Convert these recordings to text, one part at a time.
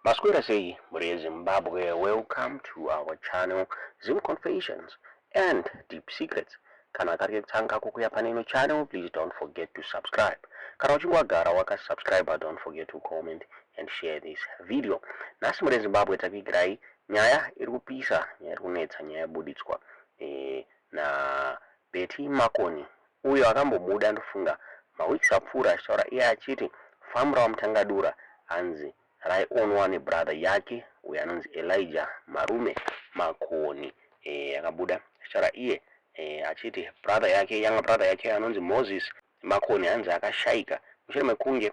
Maswera sei mhuri yeZimbabwe, welcome to our channel Zim Confessions and Deep Secrets. Kana kari kekutanga kukuya pane ino channel, please don't forget to subscribe. Kana uchinge wagara wakasubscribe, don't forget to comment and share this video. Nhasi mhuri yeZimbabwe takuigirai nyaya iri kupisa, nyaya iri kunetsa, nyaya yabuditswa eh, na Betty Makoni uyo akambobuda ndofunga maweeks apfuura achitaura iye achiti farm raVaMutangadura hanzi raionwa nebrother yake uyo anonzi Elijah Marume Makoni eh, akabuda achitaura iye eh, achiti brother yake younger brother yake anonzi Moses Makoni hanzi akashaika mushure mekunge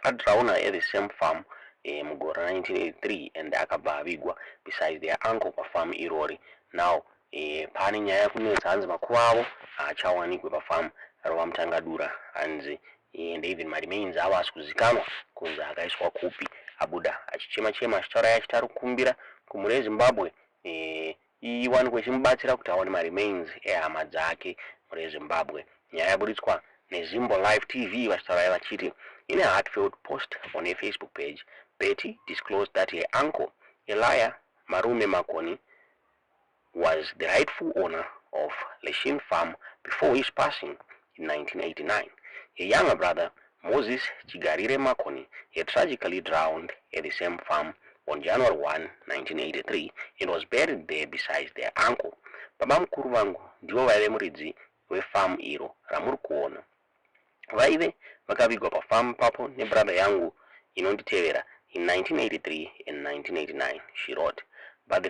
adrowner at the same farm eh, mugore ra 1983 and akabva avigwa besides their uncle pafarm irori. Now eh, pane nyaya yekunetsa hanzi makuva avo haachawanikwe pafarm raVaMutangadura hanzi eh, and even maremains avo asi kuzikanwa kunzi akaiswa kupi. Abuda achichema chema achitaura achiti ari kukumbira kumhuri yeZimbabwe eh, iwanikwe ichimubatsira kuti aone maremains ehama dzake. Mhuri yeZimbabwe, nyaya yaburitswa neZimbo Live TV vachitaura vachiti, in a heartfelt post on her Facebook page, Betty disclosed that her uncle Elia Marume Makoni was the rightful owner of Leshin Farm before his passing in 1989. Her younger brother, Moses Chigarire Makoni, had tragically drowned at the same farm on January 1, 1983 and was buried there besides their uncle. Baba mukuru vangu ndivo vaive muridzi wefamu iro ramuri kuona. Vaive vakavigwa pafamu papo nebrother yangu inonditevera in 1983 and 1989, she wrote. But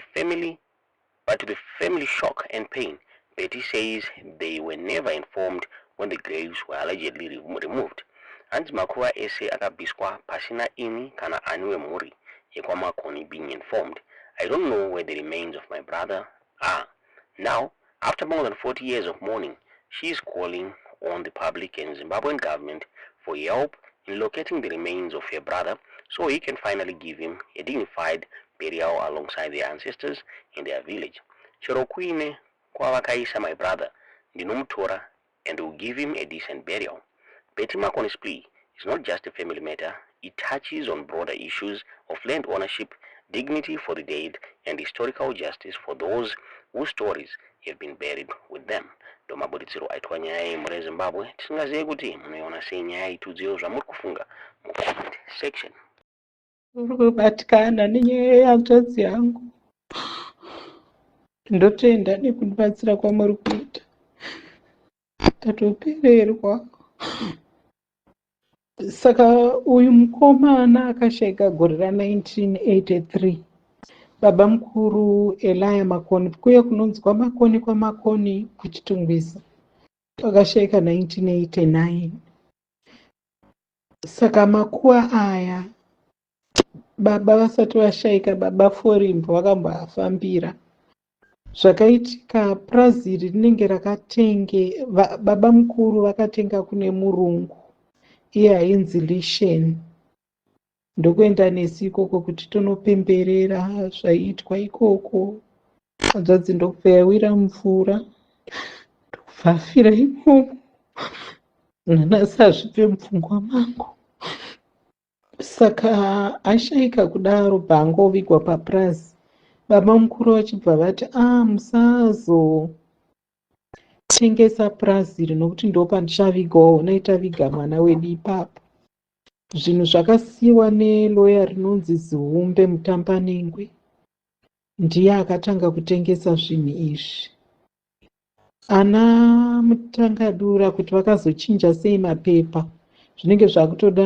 to the family shock and pain, Betty says they were never informed when the graves were allegedly removed. Hanzi makuva ese akabviswa pasina ini kana ani wemhuri yekwaMakoni being informed. I don't know where the remains of my brother are. Now, after more than 40 years of mourning, she is calling on the public and Zimbabwean government for help in locating the remains of her brother so he can finally give him a dignified burial alongside their ancestors in their village. Chero kuine kwavakaisa my brother, ndinomutora and will give him a decent burial. Betty Makoni's plea is not just a family matter, it touches on broader issues of land ownership, dignity for the dead, and historical justice for those whose stories have been buried with them. Ndomaburitsiro aitwa nyaya iyi mhuri yeZimbabwe. Tisingazive kuti munoiona sei nyaya iyi, tiudzeiwo zvamuri kufunga mucomment section. Uri kubatikana nenyaya yehanzvadzi yangu. Ndotenda nekundibatsira kwamuri kuita. Ndatopererwa. Saka uyu mukomana akashaika gore ra1983, baba mukuru Elia Makoni, kuye kunonzi kwaMakoni, kwaMakoni kuChitungwiza, akashaika 1989. Saka makuva aya, baba vasati vashaika, baba Forimbo vakamboafambira. Zvakaitika, purazi iri rinenge rakatenge baba mukuru vakatenga kune murungu iye ainzi Lishen, ndokuenda nesu ikoko kuti tonopemberera zvaiitwa ikoko. Hanzvadzi ndokubva yawira mvura, ndokubva afira imomo. Nanhasi hazvibve mupfungwa mangu. Saka ashaika kudaro, bhangovigwa papurazi, baba mukuru vachibva vati, "A, musazotengesa purazi iri nokuti ndo pandichavigwawo. Honai, taviga mwana wedu ipapo." Zvinhu zvakasiyiwa neloya rinonzi Ziumbe Mutambanengwe, ndiye akatanga kutengesa zvinhu izvi. Ana Mutangadura kuti vakazochinja sei mapepa, zvinenge zvakutoda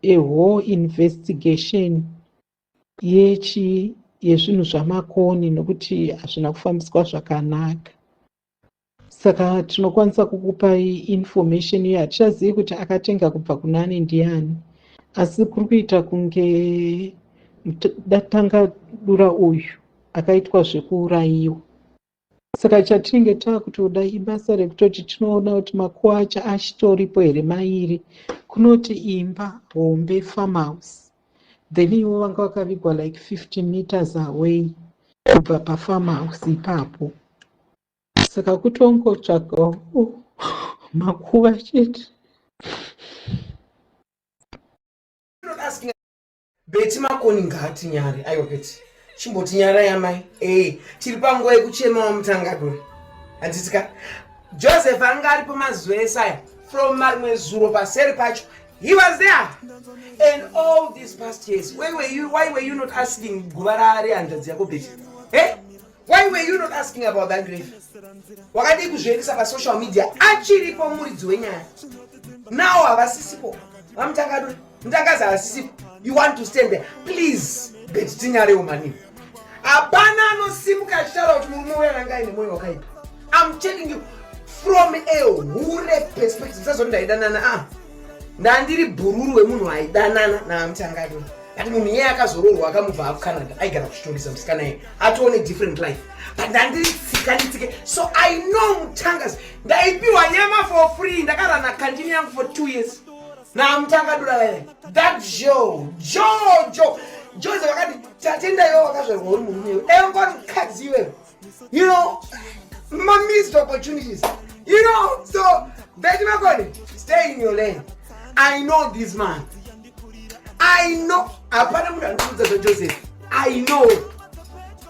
a whole investigation yechi yezvinhu zvaMakoni, nokuti hazvina kufambiswa zvakanaka. Saka tinokwanisa kukupai information iyo. Hatichazivi kuti akatenga kubva kunani, ndiani, asi kuri kuita kunge Mutangadura uyu akaitwa zvekuurayiwa. Saka chatinenge taakutoda ibasa rekutoti tinoona kuti makuva acho achitoripo here mairi. Kunoti imba hombe, farmhouse, then ivo vanga vakavigwa like 50 meters away kubva pafarmhouse ipapo. Saka kutongotsvagawo makuva chete. Not asking. Betty Makoni ngaatinyare. Aiwa Betty, chimbotinyarai amai. Eh, tiri panguva yekuchema waMutangadura. Handiti ka? Joseph anga aripo mazuva ese aya from marimwe zuro paseri pacho. He was there. And all these past years, why were you, why were you not asking guva rehanzvadzi yako Betty? Eh? Why were you not asking about that grave? Wakadii kuzviendesa pasocial media achiripo muridzi wenyaya. Now havasisipo. VaMutangadura, Mutangazi havasisipo. You want to stand there. Please, Betty tinyarewo manini. Hapana anosimuka achitaura kuti murume uya anga aine mwoyo wakaipa. I'm telling you from a hure perspective. Sazoti ndaidanana ah. Ndandiri bhururu wemunhu aidanana naMutangadura. But munhu iyeye akazoroorwa akamubva kuCanada aigara kuchitungisa musikana iye atoone different life. But ndandiri tsika nditsike. So I know Mutangazi. Ndaipiwa nyama for free. Ndakarana kantini yangu for 2 years. NaMutangadura vaya. That Joe, Joe, Joe. Joseph akati tatenda iwe wakazvarwa uri murume iwe. Dai wanga uri mukadzi iwewe. My missed opportunities. So Betty Makoni, stay in your lane. I know this man. I know. Hapana munhu anokuudza zvaJoseph. I know.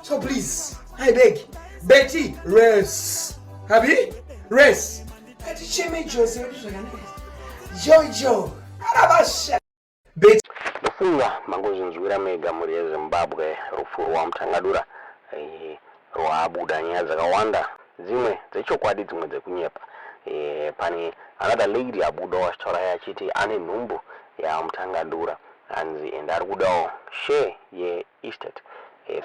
So please, I beg. Betty, rest. Habi? Rest. Aticheme Joseph zvakanaka. Jojo. Arabasha. Betty. Ndofunga mangozvinzwira mega mhuri yeZimbabwe, rufu rwaMutangadura rwabuda nyaya dzakawanda, dzimwe dzechokwadi, dzimwe dzekunyepa. Pane another lady abudawo achitaura achiti ane nhumbu yaMutangadura, hanzi and ari kudawo share yeestate.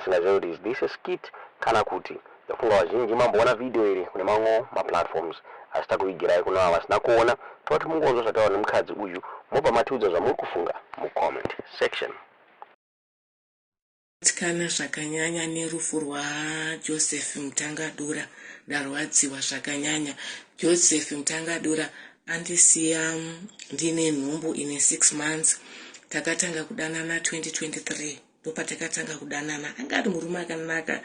Singazivi kuti is this a skit kana kuti. Ndofunga vazhinji mamboona vhidhiyo iri kune mamwe maplatforms, asi takuvigirai kuna ava vasina kuona. Toti mungonzwa zvataura nemukadzi uyu, mobva matiudza zvamuri kufunga mucomment section. Kana zvakanyanya nerufu rwaJoseph Mutangadura, ndarwadziwa zvakanyanya. Joseph Mutangadura andisiya ndine nhumbu ine 6 months. Takatanga kudanana 2023, ndopatakatanga kudanana. Anga ari murume akanaka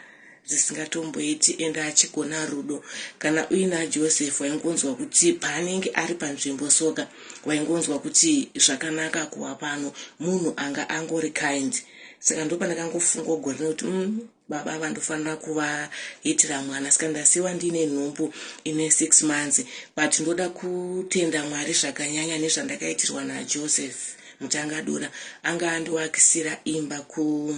zvisingatomboiti, ende achigona rudo. Kana uina Joseph, waingonzwa kuti paanenge ari panzvimbo soka, waingonzwa kuti zvakanaka kuva pano. Munhu anga angori kind. Saka ndopandakangofunga gore nekuti baba ava ndofanira kuvaitira mwana. Saka ndasiwa ndiine nhumbu ine 6 months, but ndoda kutenda Mwari zvakanyanya nezvandakaitirwa naJoseph Mutangadura. Anga andiwakisira imba ku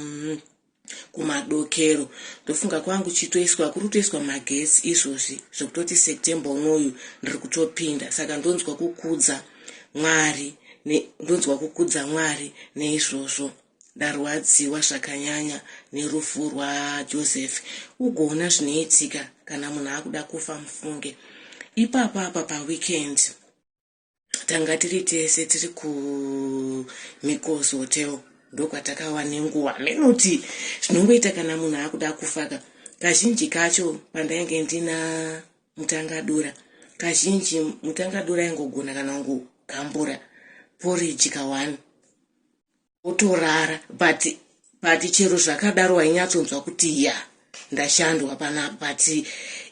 kumadokero. Ndofunga kwangu chitoiswa, kuri kutoiswa magetsi izvozvi, zvekutoti September unoyu ndiri kutopinda. Saka ndonzwa kukudza Mwari, ndonzwa kukudza Mwari neizvozvo. Ndarwadziwa zvakanyanya nerufu rwaJoseph. Ugoona zvinoitika kana munhu akuda kufa. Mufunge ipapa apa paweekend tanga tiri tese, tiri kuMicos Hotel, ndokwatakava nenguva menoti zvinongoita kana munhu akuda kufaka. Kazhinji kacho pandainge ndina Mutangadura, kazhinji Mutangadura aingogona kana kungogambura poriji ka1 otorara, but chero zvakadaro wainyatsonzwa kuti ya, ndashandwa panapa. But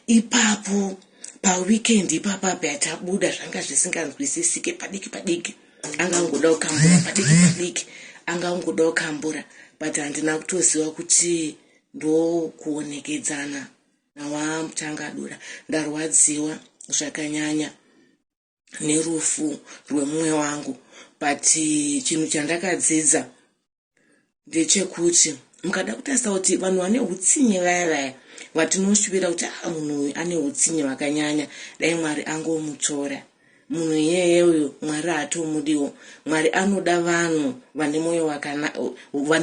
ipapo paweekend ipapa patabuda, zvanga zvisinganzwisisike. Padiki padiki angangoda kukambura, padiki padiki angangoda kukambura, but handina kutoziva kuti ndokuonekedzana nawaMutangadura. Ndarwadziwa zvakanyanya nerufu rwemumwe wangu, but chinhu chandakadzidza ndechekuti mukada kutarisa kuti vanhu vane utsinye vaya vaya vatinoshuvira kuti a ah, munhu uyu ane utsinye hwakanyanya, dai Mwari angomutora munhu iyeye uyu, Mwari haatomudiwo. Mwari anoda vanhu vane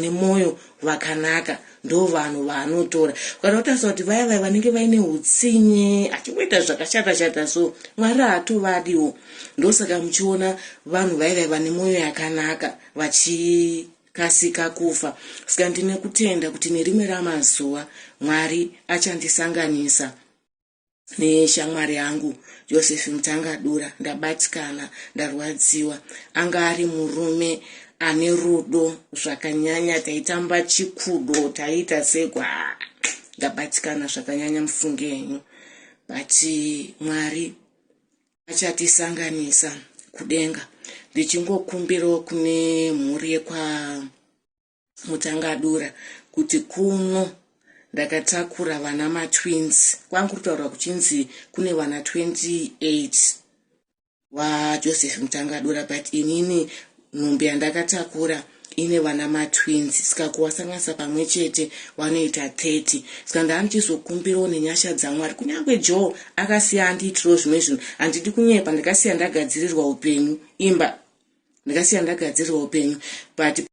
mwoyo wakanaka, ndo vanhu vaanotora. Ukada kutarisa kuti vaya vaya vanenge vaine utsinye, achingoita zvakashata shata, so Mwari haatovadiwo. Ndosaka muchiona vanhu vaivai vane mwoyo yakanaka vachikasika kufa. Saka ndine kutenda kuti nerimwe ramazuva Mwari achandisanganisa neshamwari yangu Joseph Mutangadura. Ndabatikana, ndarwadziwa. Anga ari murume ane rudo zvakanyanya. Taitamba chikudo, taiita segwa. Ndabatikana zvakanyanya, mufunge henyu, but Mwari achatisanganisa kudenga. Ndichingokumbirawo kune mhuri yekwa Mutangadura kuti kuno ndakatakura vana matwins. Kwangu kutaurwa kuchinzi kune vana 28 waJoseph Mutangadura, but inini nhumbi yandakatakura ine vana matwins, saka kuvasanganisa pamwe chete vanoita 30. Saka ndaandichizokumbirawo nenyasha dzaMwari, kunyange Joe akasiya andiitirawo zvimwe zvinhu, handidi kunyepa, ndakasiya ndagadzirirwa upenyu imba, ndakasiya ndagadzirirwa upenyu, but